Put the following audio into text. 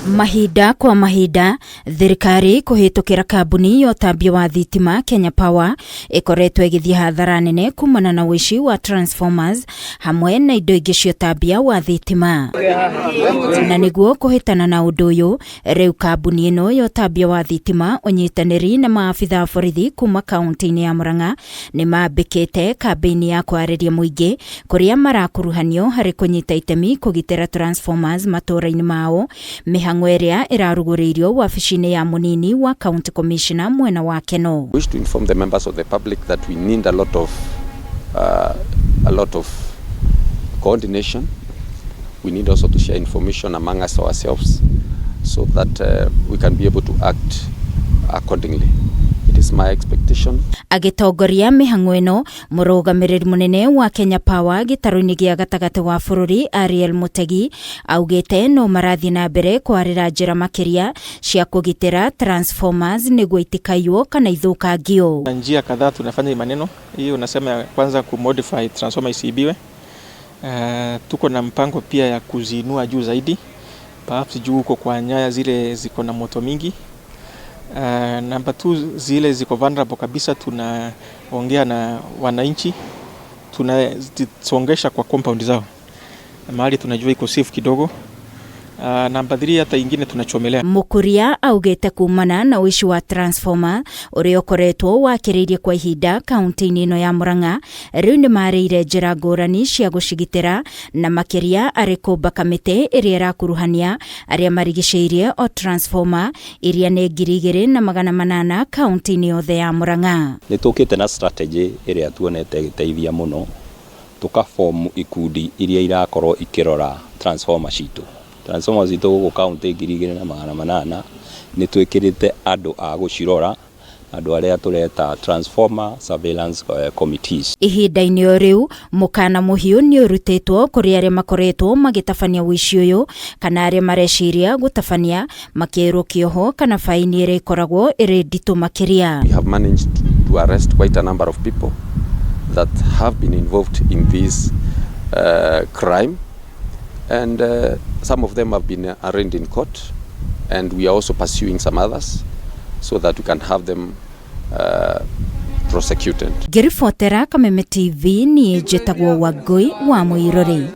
Mahinda kwa mahinda, thirikari kũhĩtũkĩra kambuni ya ũtambia wa thitima Kenya Power ĩkoretwo ĩgĩthiĩ hathara nene kumana na ũici wa transformers hamwe na indo ingĩ cia ũtambia wa thitima. Na nĩguo kũhĩtana na ũndũ ũyũ, rĩu kambuni ĩno ya ũtambia wa thitima, ũnyitanĩri na maabitha a borithi kuma kaunti-inĩ ya Murang'a, nĩ mambĩkĩte kambĩini ya kwarĩria mũingĩ kũrĩa marakuruhanio harĩ kũnyita itemi kũgitĩra transformers matũũra-inĩ mao, mĩhang'o ĩrĩa ĩrarugũrĩirio wabici-inĩ ya mũnini wa county commissioner mwena wa Kenol. Wish to inform the members of the public that we need a lot of coordination. We need also to share information among us ourselves so that we can be able to act accordingly. It is my expectation. Agĩtongoria mĩhang'o ĩno, mũrũgamĩrĩri mũnene wa Kenya Power gĩtarũ-inĩ gĩa gatagatĩ wa bũrũri Ariel Mutegi augĩte no marathiĩ na mbere kwarĩra njĩra makĩria cia kũgitĩra transformers nĩguo itikaiywo kana ithũkangio. Na njia kadhaa tunafanya hii maneno hiyo, unasema ya kwanza kumodify transformer isiibiwe. Tuko na mpango pia ya kuziinua juu zaidi, perhaps juu huko kwa nyaya zile ziko na moto mingi. Namba 2, zile ziko vulnerable kabisa, tunaongea na wananchi, tunazisongesha kwa compound zao mahali tunajua iko safe kidogo. Namba 3, hata ingine tunachomelea. Mukuria augĩte kumana na ũici wa transformer ũrĩa ũkoretwo wakĩrĩirie kwa ihinda kaunti-inĩ ĩno ya Murang'a, rĩu nĩ marĩire njĩra ngũrani cia gũcigitĩra, na makĩria arĩ kũmba kamĩtĩ ĩrĩa ĩrakuruhania arĩa marigicĩirie o transformer iria nĩ 2800 kaunti-inĩ yothe ya Murang'a. Nĩ tũkĩte na strategy ĩrĩa tuonete ĩgĩteithia mũno, tũkaform ikundi iria irakorwo ikĩrora transformer citũ. Transformer citũ gũkũ kaunti 2800, nĩ twĩkĩrĩte andũ a gũcirora, andũ arĩa tũreta transformer surveillance committees. Ihinda-inĩ o rĩu, mũkana mũhiũ nĩ ũrutĩtwo kũrĩ arĩa makoretwo magĩtabania ũici ũyũ kana arĩa mareciria gũtabania, makĩrwo kĩoho kana baini ĩrĩa ĩkoragwo ĩrĩ nditũ makĩria. We have managed to arrest quite a number of people that have been involved in this crime, and some of them have been arraigned in court, and we are also pursuing some others so that we can have them prosecuted. Ngĩribotera Kameme TV, niĩ njĩtagwo Wangũi wa Mũirũrĩ.